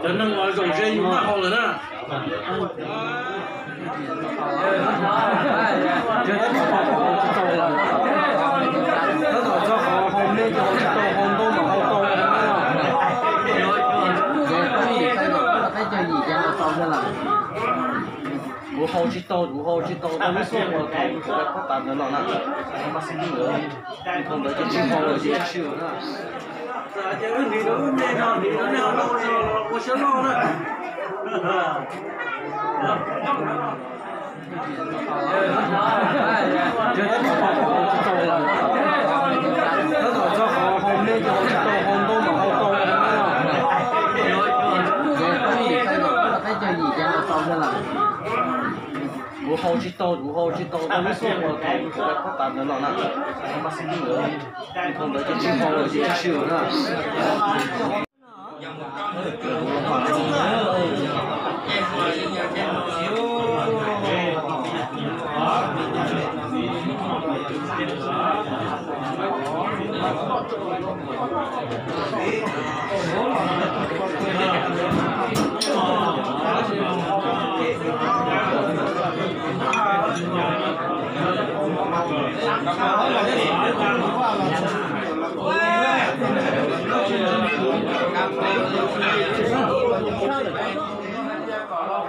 Cov neeg uas zaum ze yus maj hau lawm na. Tab tom txog qhov hau me ces hau tsis tau, hau ntau mas hau tau. Kuv hau tsis tau, kuv hau tsis tau tau lub xub uas tau kuv tau tas ntawd los na. Tau ntawd ces tsis hau lawm ces tsis hau na. Tab tom txog qhov hau me ces hau tsis tau, hau ntau mas hau tau. Kuv hau tsis tau, kuv hau tsis tau tau lub xub uas tau kuv tau tas ntawd los na. Tau ntawd ces tsis hau lawm ces tsis hau na.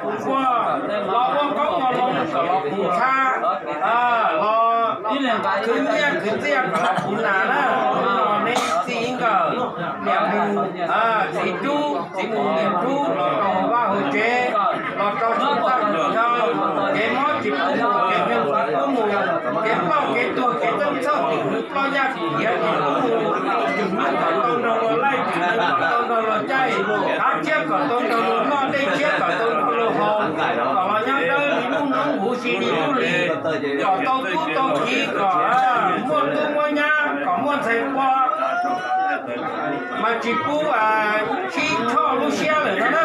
Los ua koob ua loo kom los puv tshab, los khwv nyiaj khwv txiaj kom los puv nas na. Hnub no neb txij nkawm niam mus txiv rub, txiv mus niam rub, los rau vaj hauv tsev, los rau txhua txaj txhua chaw, kev mob tsis pub mus, kev nkeeg tsis pub mus, kev ploj kev tuag kev txooj txhawj tsis pub ploj, yaj tsis hiav tsis pub mus, tsim nyog kom tau nrog luag laij, tsim nyog kom tau nrog luag caij, hav tshiab kom tau nrog luag noj, dej tshiab kom tau nrog luag haus, kom los nyob dawb li lub hnub, huv si li lub hli, kom tau tub tau kiv, kom muaj tub muaj nyab, kom muaj ntxhais poj, mas tsis pub sib choj lub siab lawm no na.